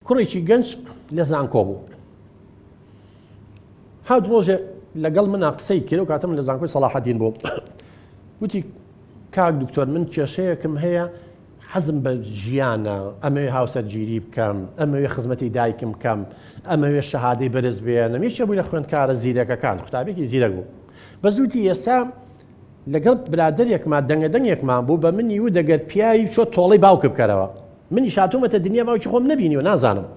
کوڕێکی گەنج لە زانکۆ بوو هات ڕۆژێ لەگەڵ منا قسەی کرد و کاتە من لە زانکۆی سەڵاحەدین بووم وتی کاک دکتۆر من کێشەیەکم هەیە حەزم بە ژیانە ئەمەوێ هاوسەرگیری بکەم ئەمەوێ خزمەتی دایکم بکەم ئەمەوێ شەهادەی بەرز بێنم یەکێ بوو لە خوێندکارە زیرەکەکان قوتابێکی زیرەک بوو بەس وتی ئێستا لەگەڵ برادەرێکما دەنگە دەنگێکمان بوو بە منی وت ئەگەر پیاوی بچۆ تۆڵەی باوکت بکەرەوە منیش هاتوومەتە دنیا باوکی خۆم نەبینیوە نازانم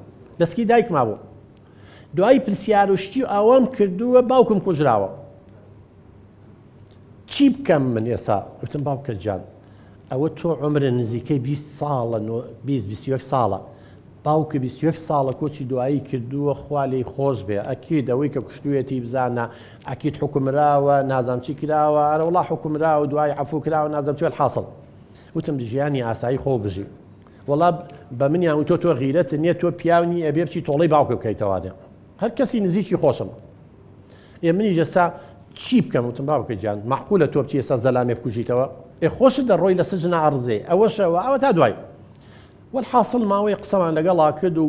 لە سکی دایکما بوو دوایی پرسیار و شتی و ئاوام کردووە باوکم کوژراوە چی بکەم من ئێسا وتم باوکە گیان ئەوە تۆ عمرە نزیکەی 20 ساڵە 20 21 ساڵە باوکە 21 ساڵە کۆچی دوایی کردووە خوا لێی خۆش بێ ئەکید ئەوەی کە کوشتویەتی بزانە ئەکید حوکمراوە نازانم چی کراوە ئەرەوەڵا حوکمراوە دوای عەفو کراوە نازانم چی الحاصل وتم ژیانی ئاسایی خۆ بژی وەڵا بە منیان وتۆ تۆ غیرەت نییە تۆ پیاو نی ئەبێ بچی تۆڵەی باوکە بکەیتەوانێ هەر کەسی نزیکی خۆشم ئێ منیش ئێستا چی بکەم وتم باوکە گیان معقولە تۆ بچی ئێستا زەلامێ بکوژیتەوە ئێ خۆشت دەڕۆی لە سجنا ئەڕزێ ئەوەشەوە ئەوە تا دوای وەلحاسڵ ماوەی قسەمان لەگەڵا کرد و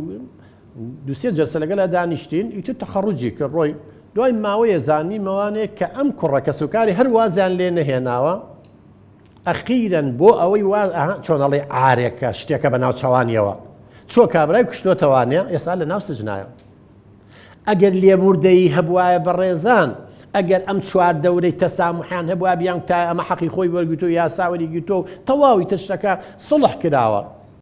دوسێ جەلسە لەگەلا دانیشتین ئیتر تەخەڕوجی کرد ڕۆی دوای ماوەیە زانیمەوانێ کە ئەم کوڕە کەسوکاری هەر وازیان لێ نەهێناوە ئەخیرەن بۆ ئەوەی واز ئەها چۆن ئەڵێ عارێکە شتێکە بە ناو چاوانیەوە چۆ کابرای کوشتۆتەوانێ ئێستا لە ناو سجنایە ئەگەر لێبوردەیی هەبوایە بەڕێزان ئەگەر ئەم چوار دەورەی تەسامحیان هەبوایە بیان وتایە ئەمە حەقی خۆی وەرگرتووە یاسا وەریگرتووە و تەواوی تر شتەکە سوڵح کراوە.